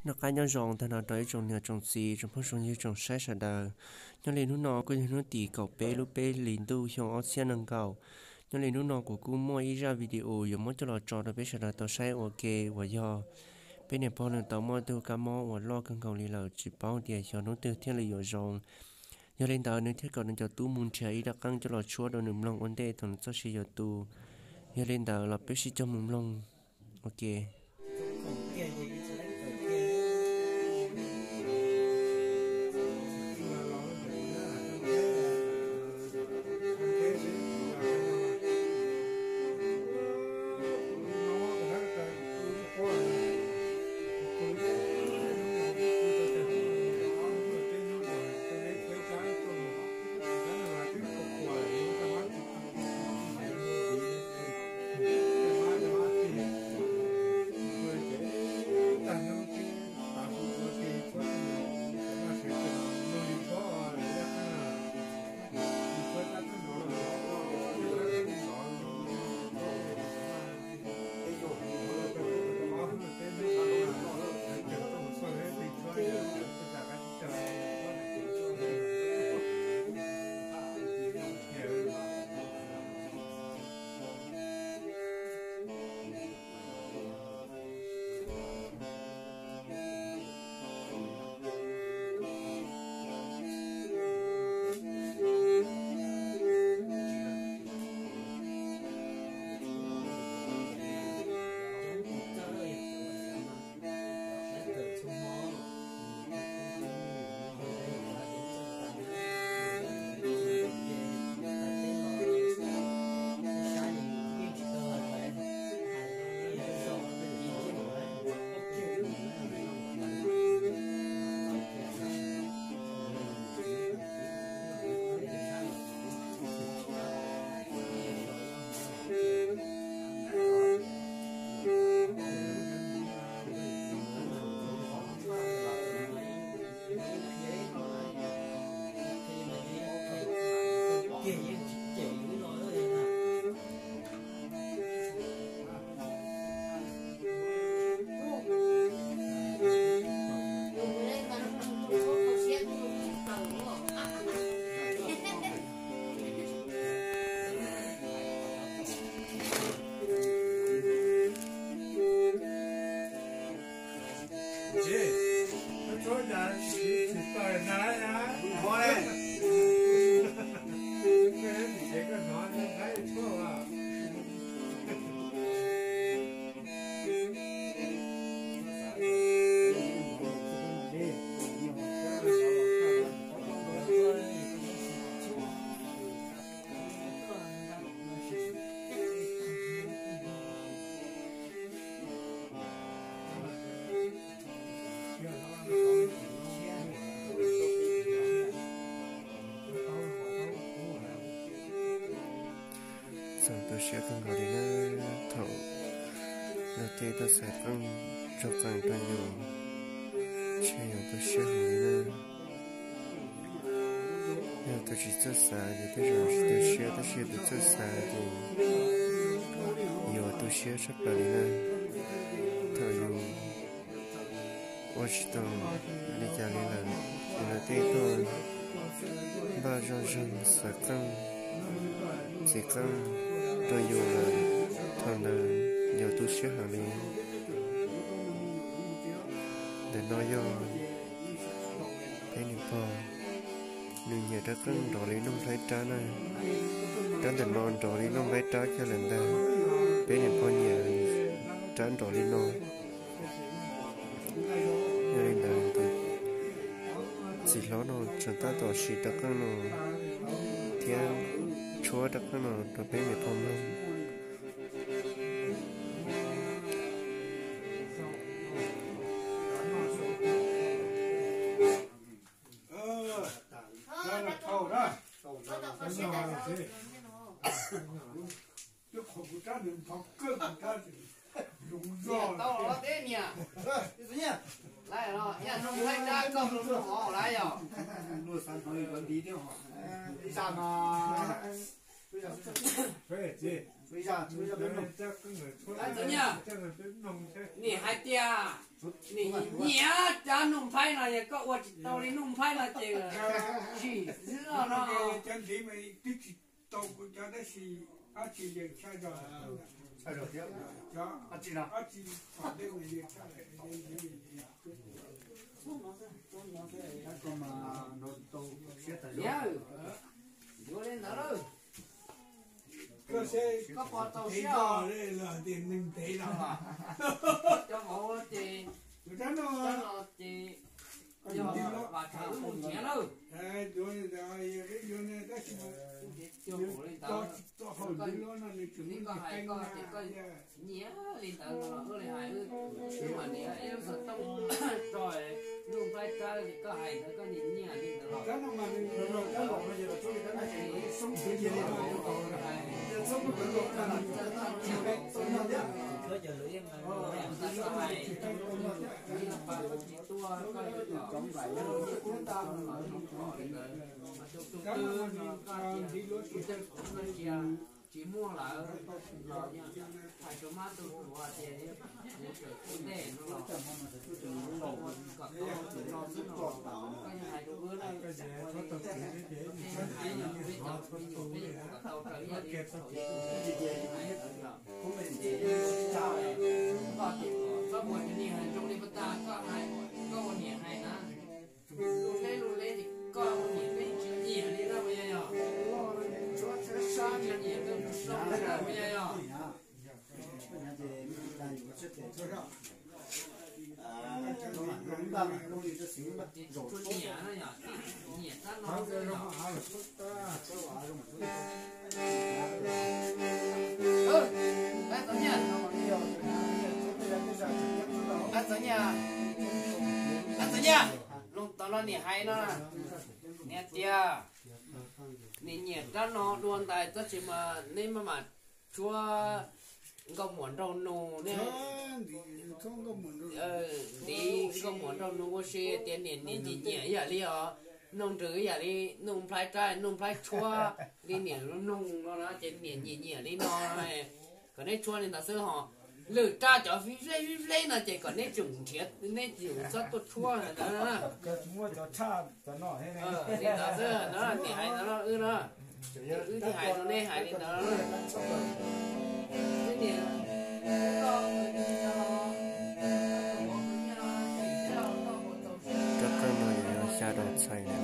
Noj qab nyob zoo tag nrho rau ib tsoom niam tsoom txiv, tsoom phooj tsoom ywg, tsoom saib sawv daws. Nyob li hnub no kuj yog hnub tim kaum peb lub peb hlis ntuj xyoo ob txhiab nees nkaum. Nyob li hnub no kuv kuj muaj ib zaj video yuav muab coj los tso rau peb sawv daws tau saib ua ke uas yog peb niam pog nws tau muaj tug kab mob uas loj kawg nkaus li lawm, tsis paub tias xyov hnub twg thiaj li yuav zoo. Yog li ntawd nws thiaj kom nws cov tub mus nrhiav ib rab qeej coj los tshuab rau nws mloog ua ntej thaum nws txoj sia yuav tu. Yog li ntawd los peb sib cog mus mloog ua ke. Txaus tu siab kawg nkaus li na, thaum luag tej tuaj xaiv qeej, tso qeej rau yus, ntshe yus tu siab heev li na. Yog tus tsis txawj xav ces tej zaum tsis tu siab, tab sis yog tus txawj xav ces yuav tu siab tshaj plaws li na. Thaum yus ua tsis tau li cas li lawm, ces luag tej tuaj npaj zoj zeeg xaiv qeej, txiv qeej rau yus lawm, thaum ntawd yus tu siab heev li. Ntawm no yog peb niam pog, nws nyiam rab qeej nrov li noog nplhaib rab na. Rab ntawm no nrov li noog nplhaib rab kiag lawm ntag. Peb niam pog nyiam rab nrov li no. Yog li ntawd tus txiv hlob no tseem tab tom siv rab qeej no thiab tshuab rab qeej no rau peb niam pog mloog. Txawm nyiaj, nim hais tias nim nyiam cov Nuj Nplhaib no, yog koj ua tsis tau li Nuj Nplhaib no ces tsis xwb no. Cov ntxiv mas twb tsis tau kuv cov, tab sis dab tsi yeej tshaj zog, dab tsi no, yog li ntawd lawm. Koj pom tau siab os. Cov vauv ces, cov no ces yog Vam Tshav wb mus nrhiav lawm. Cog li ntawd, koj hais koj ces koj nyiam li ntawd los wb li hais wb, wb mam niam wb xov tooj tso, Nuj Nplhaib Tsab li koj hais ntawd koj nyiam nyiam li ntawd los. Koj hais, ib pas koj tsis tuaj, koj yuav kom tus ntawd mas tus tus twg no koj tias tus twg no cia tsis muaj lawm los yog hais rau mab tus hluas tias kuv tseem ua ntej no los kom tau tus no xwb no, koj yeej hais rau wb na. Hais yog peb cov me nyuam peb yeej ua kom tau raws ib yam li thaum ub hais ntawd. Koj ces kom txhob ua cov niag hais zoo li puag ta koj hais, koj ua niam hais na, lub hleb lub hleb ces koj ua niam peb tsis nyiam li na puas yog? Tsis nyiam peb tsis zoo li na puas yog? Ces tsuas nyiam no yog, nyiam rab no xwb yog. Ab txov nyiaj, ab txov nyiaj, ab txov nyiaj, los tom no niam hais no, niam tias nim nyiam rab no dua ntais tab sis mas neb maj mam tshuab nkauj muam nraug nus ne, ntiv nkauj muam nraug nus ua si tias niam nyiam nyiam ib yam li os, noog nrws ib yam li Nuj Nplhaib Tsab, Nuj Nplhaib Tshuab li niam mloog no na ces niam nyiam nyiam li no. Kom neb tshuab li ntawd xwb ho, lwm rab cov vij vleb vij vleb no ces kom neb tseem nrhiav, neb tseem txhob tuaj tshuab ntawd na. Li ntawd xwb no, niam hais ntawd no wb no, wb thiaj hais rau neb hais li ntawd. Rab qeej no yog xya rau txhais na.